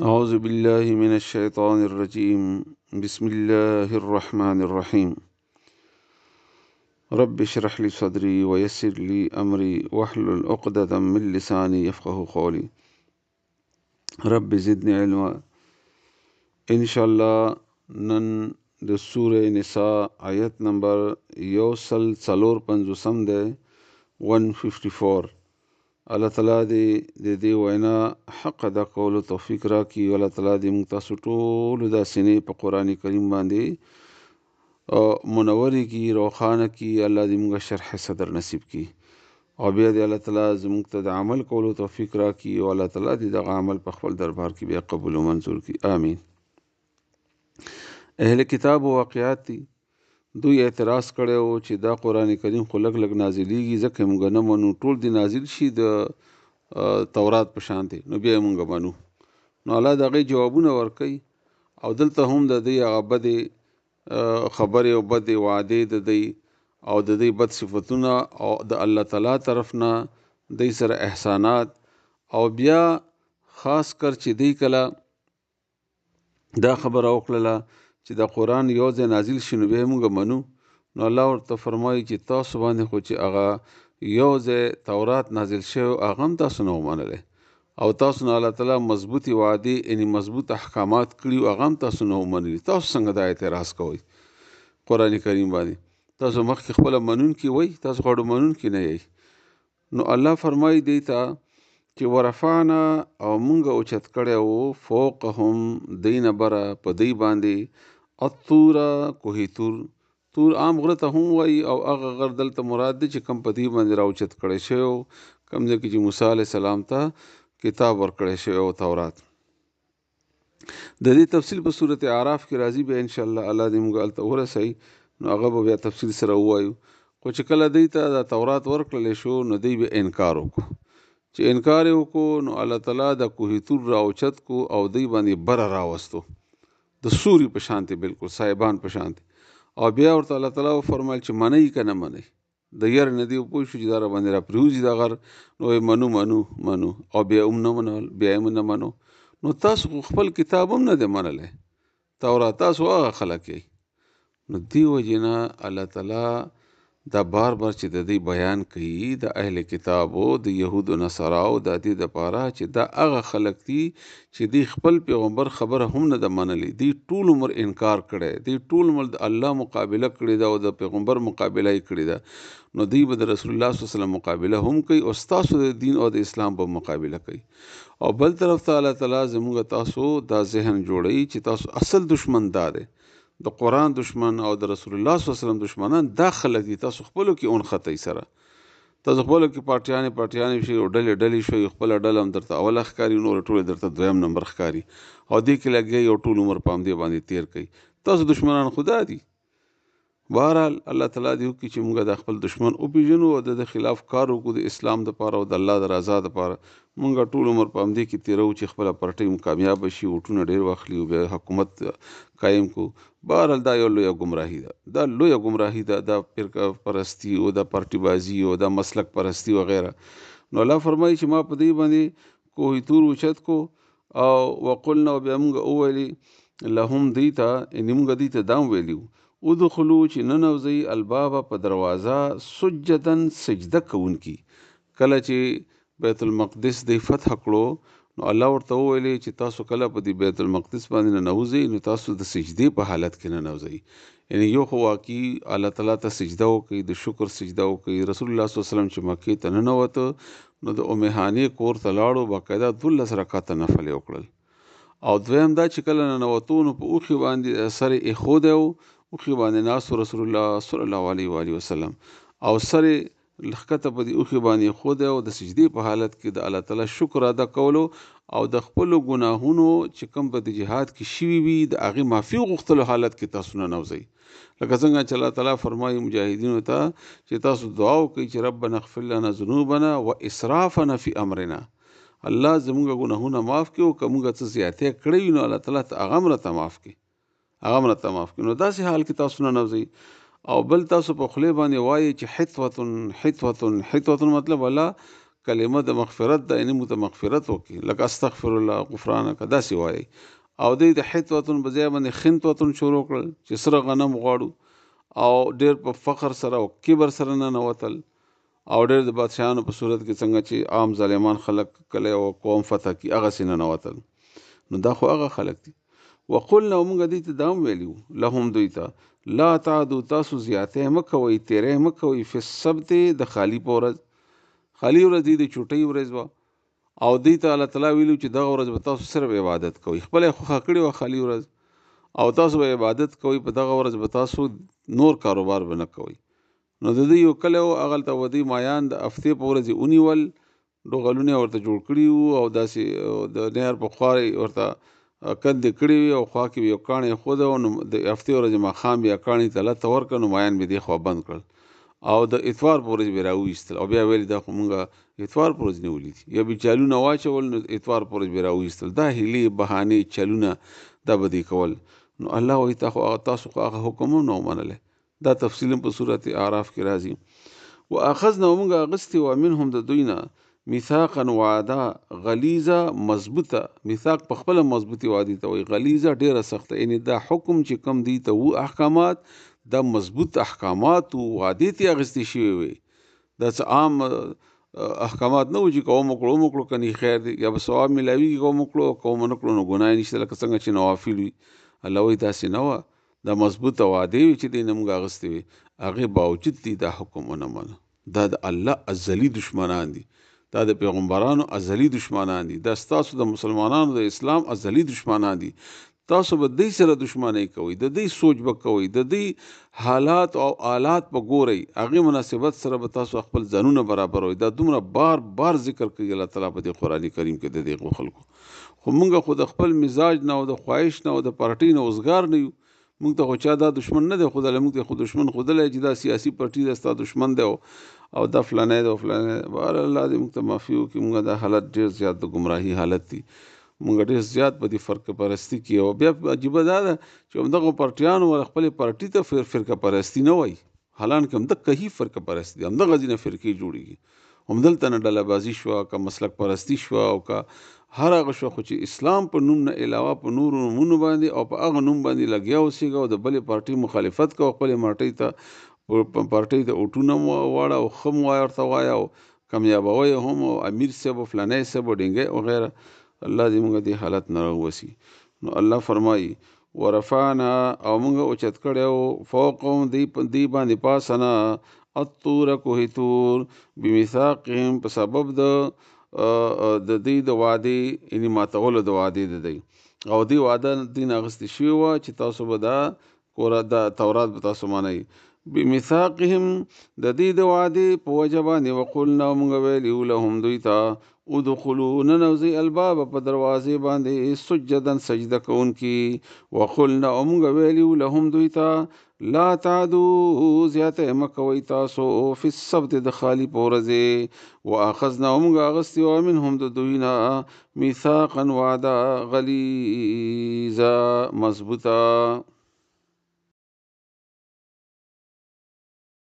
أعوذ بالله من الشيطان الرجيم. بسم الله الرحمن الرحيم. رب اشرح لي صدري ويسر لي أمري واحلل عقدة من لساني يفقه قولي. رب زدني علما. إن شاء الله نن د سورې نساء آیت نمبر 154 دی، 154. الله تعالی دې د دې وینا حق ادا کولو توفیق راکړي. الله تعالی دې موږ تاسو ټولو دا سینې په قرآن کریم باندې منورې کړي، روښانه کړي. الله دې موږ شرح صدر نصیب کړي، او بیا دې الله تعالی زموږ ته د عمل کولو توفیق راکړي، او الله تعالی دې دغه عمل په خپل دربار کې بیا قبول او منظور کړي. آمین. اهل کتاب واقعات دي، دوی اعتراض کړی و چې دا قرآن کریم خو لږ لږ نازلېږي، ځکه یې موږ نه منو، ټول دې نازل شي د تورات په شان دی، نو بیا یې موږ منو. نو الله د هغې جوابونه ورکوي، او دلته هم د دوی هغه بدې خبرې او بدې وعدې د دوی او د دوی بد صفتونه او د الله تعالی طرف نه دوی سره احسانات، او بیا خاص کر چې دوی کله دا خبره وکړله چې دا قرآن یو ځای نازل شي نو بیا یې موږ منو، نو الله ورته فرمایي چې تاسو باندې خو چې هغه یو ځای تورات نازل شوی هغه هم تاسو نه ومنلی، او تاسو نه الله تعالی مضبوطې وعدې یعنې مضبوط احکامات کړي هغه هم تاسو نه ومنلي، تاسو څنګه دا اعتراض کوئ قرآن کریم باندې؟ تاسو مخکې خپله منونکي وئ، تاسو خو هډو منونکي نه یئ. نو الله فرمایي دی ته چې ورفعنا، او مونږ اوچت کړی و، فوقهم دی نه بره په دی باندې، الطور کوهی تور. تور عام غره ته هم وایي، او هغه غر دلته مراد دی چې کوم په دی باندې راوچت کړی شوی و، کوم ځای کې چې موسی علیه السلام ته کتاب ورکړی شوی و، تورات. د دې تفصیل په سورت اعراف کې راځي، بیا انشاءالله الله دې موږ هلته ورسوي، نو هغه به بیا تفصیل سره ووایو. خو چې کله دی ته دا تورات ورکړلی شو نو دی به انکار وکړو، چې انکار یې وکړو نو الله تعالی د کوهی تور راوچت کو او دی باندې بره راوستو، د سوري په شان دی، بالکل صاحبان په شان دی. او بیا ورته الله تعالی وفرمایل چې منئ که نه منئ، د یار نه دی پوه شو چې دا راباندې راپرېوځي دا غر، نو یې منو منو منو، او بیا هم نه منل، بیا یې هم نه منو. نو تاسو خو خپل کتاب هم نه دی منلی، تورات تاسو هغه خلک یئ. نو دې وجې نه الله تعالی دا بار بار چې د دې بیان کوي د اهل کتابو، د یهودو نصاراو، د دې دپاره چې دا هغه خلک دي چې دوی خپل پیغمبر خبره هم نه ده منلې، دوی ټول عمر انکار کړی، دوی ټول عمر د الله مقابله کړې ده او د پیغمبر مقابله یې کړې ده، نو دوی به د رسول الله صلی الله علیه وسلم مقابله هم کوي او ستاسو د دین او د اسلام به مقابله کوي. او بل طرف ته الله تعالی زموږ تاسو دا ذهن جوړوي چې تاسو اصل دشمن دا دی، د قرآن دشمن او د رسول الله صلی الله علیه وسلم دشمنان دا خلک دي. تاسو خپلو کې اونښتئ سره، تاسو خپلو کې پارټیانې پارټیانې شئ او ډلې ډلې شئ، خپله ډله هم درته اوله ښکاري، نورې ټولې درته دویم نمبر ښکاري، او دې کې لګیا یو ټول عمر په همدې باندې تېر کوي. تاسو دشمنان خدا دي. بهرحال الله تعالی دې وکړي چې موږ دا خپل دشمن وپېژنو او د ده خلاف کار وکړو د اسلام دپاره او د الله د رضا دپاره. موږ ټول عمر په همدې کې تېروو چې خپله پارټۍ مو کامیابه شي، ووټونه ډېر واخلي او بیا حکومت قایم کړو. بهرحال دا یو لویه ګمراهي ده، دا لویه ګمراهي ده، دا فرقه پرستي او دا پارټي بازي او دا مسلک پرستي وغیره. نو الله فرمایي چې ما په دې باندې کوهی تور اوچت کو، او وقلنا، او بیا موږ وویلې لهم دوی ته، یعنې موږ دوی ته دا هم ویلي وو، ادخلو چې ننوځئ الباب په دروازه سجداً سجده کوونکي. کله چې بیت المقدس دی فتح کړو نو الله ورته وویلې چې تاسو کله په دې بیت المقدس باندې ننوځئ نو تاسو د سجدې په حالت کې ننوځئ. یعنې یو خو واقعي الله تعالی ته سجده وکړئ، د شکر سجده وکړئ. رسول الله صلی الله علیه وسلم چې مکې ته ننوته نو د ام هانې کور ته لاړو، باقاعده 12 رکعته نفل یې وکړل. او دویم دا چې کله ننوتو نو په اوښې باندې سر یې ایښودی و، اوښې باندې ناست و رسول الله صلی الله علیه وآله وسلم، او سر یې ښکته په دې اوښې باندې ایښودی او د سجدې په حالت کې د الله تعالی شکر ادا کولو او د خپلو ګناهونو چې کوم په دې جهاد کې شوي وي د هغې معافي غوښتلو حالت کې تاسو ننوځئ. لکه څنګه چې الله تعالی فرمایي مجاهدینو ته چې تاسو دعا وکړئ چې ربنا اغفر لنا ذنوبنا واسرافنا فی امرنا، الله زموږ ګناهونه معاف کړي او که موږ څه زیاتی کړی وي نو الله تعالی ته هغه هم راته معاف کړي، هغه هم راته معاف کړي. نو داسې حال کې تاسو ننوځئ. او بل تاسو په خولې باندې وایئ چې حطوة حطوة حطوة، مطلب الله کلمه د مغفرت ده، یعنی موږ ته مغفرت وکړي، لکه استغفر الله غفرانک داسې وایي. او دوی د حطوتون په ځای باندې خنتوتون شروع کړل چې سره غنم غواړو، او ډېر په فخر سره او کبر سره ننوتل، او ډېر د بادشاهانو په صورت کې څنګه چې عام ظالمان خلک کلی او قوم فتح کړي هغسې ننوتل. نو دا خو هغه خلک دي. وقلنا، او موږ دوی ته دا هم ویلي وو، لهم دوی ته، لا تعدو، تاسو زیاتی مه کوئ، تېری مه کوئ، فی السبت، د خالي په ورځ. خالي ورځ دوی د چوټۍ ورځ وه، او دوی ته الله تعالی ویلي چې دغه ورځ به تاسو صرف عبادت کوئ. خپله یې خوښه کړې وه خالي ورځ، او تاسو به عبادت کوئ، په دغه ورځ به تاسو نور کاروبار به نه کوئ. نو د دوی یو کلی و، هغلته به دوی مایان د هفتې په ورځ یې ونیول، ډغلونه یې ورته جوړ کړي وو، او داسې د نهر په خوا یې ورته کندې کړې وې، او خوا کې یې یو کاڼی ایښوده، نو د هفتې ورځې ماښام بیا کاڼي ته لته ورکړه، نو مایان به یې دې خوا بند کړل، او د اتوار په ورځ به یې راوویستل، او بیا ویل دا خو مونږ اتوار په ورځ نیولي دي، یا به جالونه واچول، نو اتوار په ورځ به یې راوویستل. دا هیلې بهانې چلونه دا به دوی کول. نو الله وایي تاسو خو هغه حکم هم نه و منلی. دا تفصیل هم په سورت اعراف کې راځي. واخذنا، موږ اخیستې وه منهم د دوی نه میثاقا وعده غلیظه مضبوطه. میثاق په خپله مضبوطې وعدې ته وایي، غلیظه ډېره سخته، یعنې دا حکم چې کوم دوی ته وو احکامات، دا مضبوط احکامات وو، وعدې ترې اخیستې شوې وې. دا څه عام احکامات نه وو چې که ومو کړو ومو کړو که نه خیر دی، یا به ثواب میلاویږي که ومو کړو، که ومو نه کړو نو ګناه یې نشته، لکه څنګه چې نوافل وي. الله وایي داسې نه وه، دا مضبوطه وعدې وې چې دوی نه موږ اخیستې وې، هغې باوجود دوی دا حکم ونه منه. دا د الله ازلي دشمنان دي، دا د پیغمبرانو ازلي دشمنان دي، دا ستاسو د مسلمانانو د اسلام ازلي دشمنان دي. تاسو به دوی سره دشمنۍ کوئ، د دوی سوچ به کوئ، د دوی حالات او آلات به ګورئ، هغې مناسبت سره به تاسو خپل ځانونه برابروئ. دا دومره بار بار ذکر کوي الله تعالی په دې قرآن کریم کې د دې خلکو. خو موږ خو د خپل مزاج نه او د خواهش نه او د پارټۍ نه وزګار نه یو. موږ ته خو چا دا دشمن نه دی ښودلی، موږ ته خو دشمن ښودلی چې دا سیاسي پارټي ده ستا دشمن دی او دا فلانی دی او فلانی دی. بهرحال الله دې موږ ته معافي وکړي. موږ دا حالت ډېر زیات د ګمراهي حالت دی، موږ ډېر زیات په دې فرقه پرستي کې یو. بیا عجیبه دا ده چې همدغو پارټیانو ول خپلې پارټي ته فرقه پرستي نه وایي، حالانکه همدقه هی فرقه پرستي ده، همدغه ځینې فرقې جوړېږي، همدلته نه ډله بازي شوه، که مسلک پرستي شوه، او که هر هغه شوه. خو چې اسلام په نوم نه علاوه په نورو نومونو باندې او په هغه نوم باندې لګیا اوسېږه او د بلې پارټي مخالفت کوه، خپلې مارټۍ ته پارټۍ ته اوټونه مو واړه او ښه مو ورته وایه او کامیابوه یې هم، او امیر صاحب او فلانی صاحب او ډینګی وغیره. الله دې موږ دې حالت نه راوباسي. نو الله فرمایي ورفعنا، او موږ اوچت کړی و فوقهم دی باندې پاسنه الطور کوه تور بمیثاقهم، په سبب د د دوی د وعدې، یعنې ماتولو د وعدې د دوی. او دوی وعده دوی نه اخیستې شوې وه چې تاسو به دا کورا دا تورات به تاسو منئ. بمیثاقهم د دوی د وعدې په وجه باندې وقلنا، موږ ویلي وو لهم دوی ته ادخلوا، ننوځئ الباب په دروازې باندې سجدا سجده کوونکي. وقلنا، او موږ ویلي وو لهم دوی ته لا تعدو، زیاتی مه کوئ تاسو فی السبت د خالي په ورځې. واخذنا، او موږ اخیستې وه منهم د دوی نه میثاقا وعده غلیظه مضبوطه.